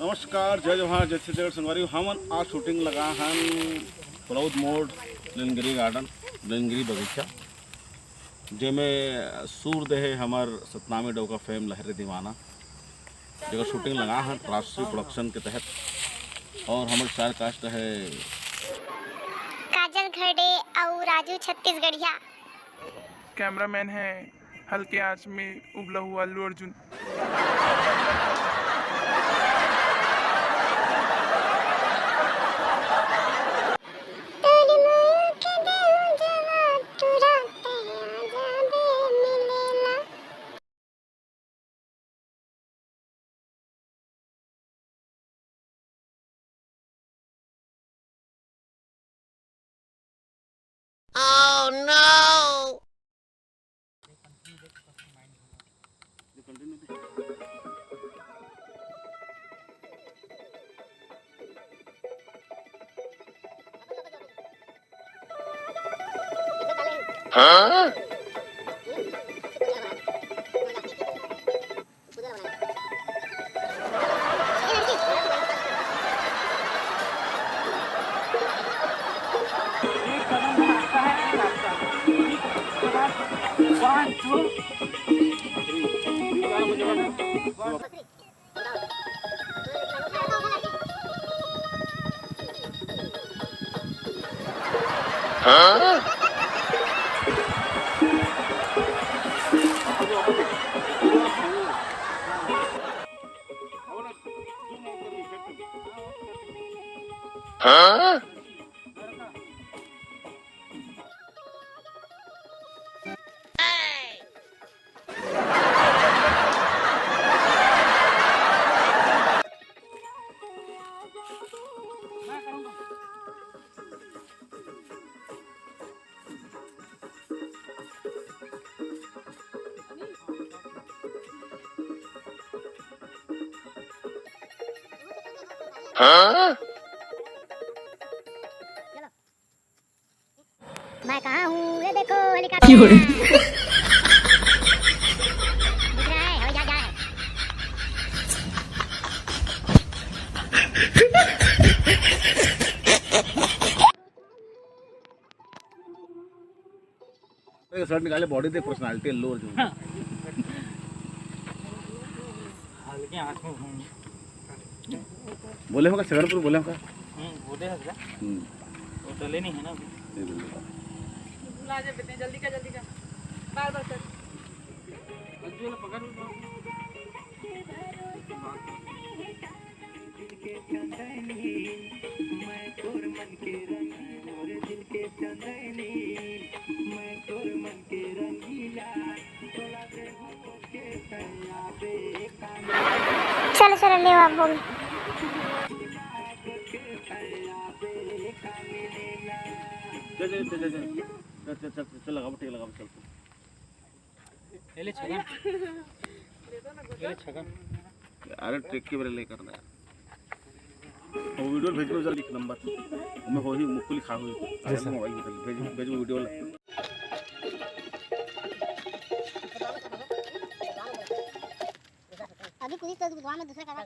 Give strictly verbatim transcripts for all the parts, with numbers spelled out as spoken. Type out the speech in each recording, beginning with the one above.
नमस्कार, जय जोहार, जय छत्तीसगढ़ संगवारी। हमन आज shooting लगा हन फुलौद मोड़, नीलगिरी garden, नीलगिरी बगीचा, जेमे सुर देहे हमर सतनामी डौका fame लहरे दीवाना, जेकर shooting लगा हन राष्ट्रीय production के तहत। और हमर star cast है काजल खड़े अउ राजू छत्तीसगढ़िया। Cameraman है हल्के आंच में उबला हुआ अल्लू अर्जुन। मैं कहाँ हूँ? ये देखो, helicopter। क्यों रे? दिख रहा है, हवाई जहाज जा रहा है। एक shirt निकाले, body देख, personality लो जो। हाँ। हल्के आँच में घूम। बोले होगा, छगनपुर बोले होगा। हम्म, बोले होगा। हम्म। वो डले नहीं है ना अभी। नहीं बोले। बुला दे बेटे, जल्दी का, जल्दी का। बार बार कर। अंजू वाला पकड़ लो। चलो, चलो, ले आओ, अब हो गया। चल, चल, चल, चल, चल। चल, चल, चल, चल, लगाओ, टिक लगाओ, चल, चल। ले ले छगन। ले ले छगन। अरे, ट्रिक के बेरे ले करना यार। वो वीडियो भेज दो जल्दी, एक नंबर। मैं हो ही मुक्कू लिखा हुई। अरे, मोबाइल में भेज, भेज वो वीडियो ले। अभी कुछ तो दुकान में दूसरा करा।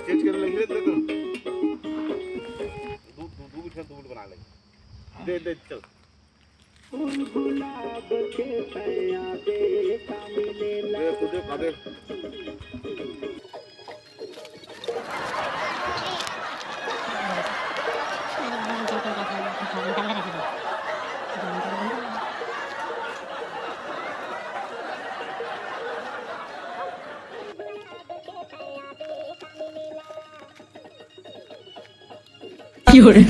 चेंज कर लेंगे तेरे को। दो, दो, दो मिनट, दो मिनट बना लेंगे। दे, दे, चल। दे, तू दे, खा दे। 有人。